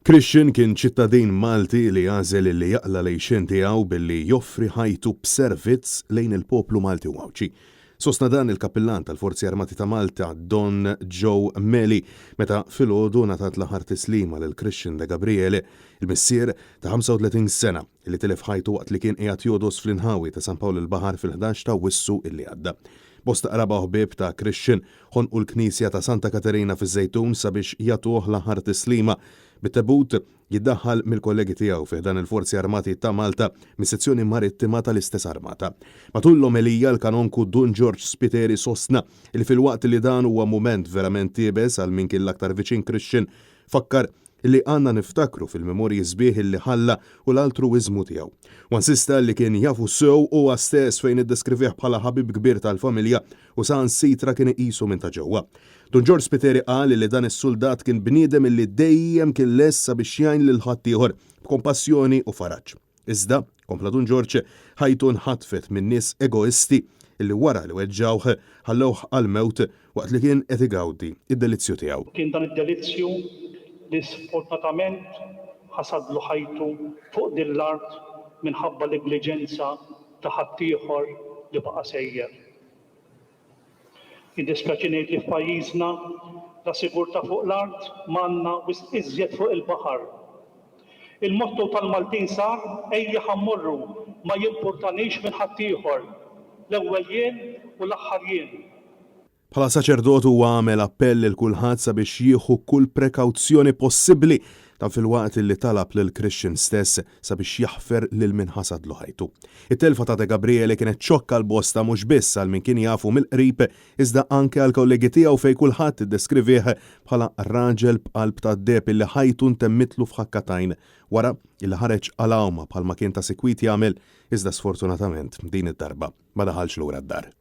Christian kien ċittadin Malti li għażel li jaqla' l-għixien tiegħu billi joffri ħajtu b'servizz lejn il-poplu Malti u Għawdxi. Sostna dan il-Kappillan tal-Forzi Armati ta' Malta, Don Joe Meli, meta filgħodu ngħatat l-aħħar tislima lil Christian De Gabriele, il-missier ta' 35 sena li tilef ħajtu waqt li kien qiegħed jogħdos fl-inħawi ta' San Pawl il-Baħar fil-11 ta' Awwissu illi għadda. Bosta qraba u ħbieb ta' Christian ħonqu l-Knisja ta' Santa Katerina fiż-Żejtun sabiex jagħtuh l-aħħar tislima, bit-tebut jiddaħħal mill-kollegi tiegħu fi ħdan il-Forzi Armati ta' Malta mis-Sezzjoni Marittima tal-istess Armata. Matul l-omelija l-Kanonku Dun Ġorġ Spiteri sostna li filwaqt li dan huwa mument verament iebes għal min kien l-aktar viċin Christian, fakkar li għandna niftakru fil-memorji sbieħ li ħalla u l-altruwiżmu tiegħu. Huwa insista li kien jafu sew huwa stess fejn iddeskrivih bħala ħabib kbir tal-familja u saħansitra kien iqisu minn ta' ġewwa. Dun Ġorġ Spiteri qal li dan is-suldat kien bniedem illi dejjem kien lest sabiex jgħin lil ħaddieħor b'kompassjoni u faraġ. Iżda, kompla Dun Ġorġ, ħajtu nħatfet minn nies egoisti illi wara li weġġgħuh ħallewh għall-mewt waqt li kien qed igawdi d-delizzju tiegħu. Kien dan id-delizzju li sfortunatament ħasadlu ħajtu fuq din l-art minħabba negliġenza ta' ħaddieħor li baqa' sejjer. Jiddispjaċi ngħid li f'pajjiżna la sigurtà fuq l-art m'għandna wisq iżjed fuq il-baħar. Il-motto tal-Maltin sar ejja ħa mmorru, ma jimpurtanix minn ħaddieħor. L-ewwel jien u l-aħħar jien. Bħala saċerdot huwa għamel appell lil kulħadd sabiex jieħu kull prekawzjoni possibbli, dan filwaqt li talab lil Christian stess sabiex jaħfer lil min ħasadlu ħajtu. It-telfa ta' De Gabriele kienet xokk għal bosta mhux biss għal min kien jafu mill-qrib iżda anke għall-kollegi tiegħu fejn kulħadd iddeskrivih bħala raġel b'qalb tad-deheb illi ħajtu ntemmitlu f'ħakka t'għajn wara illi ħareġ għal għawma bħalma kien ta' sikwit jagħmel iżda sfortunatament din id-darba ma daħalx lura d-dar.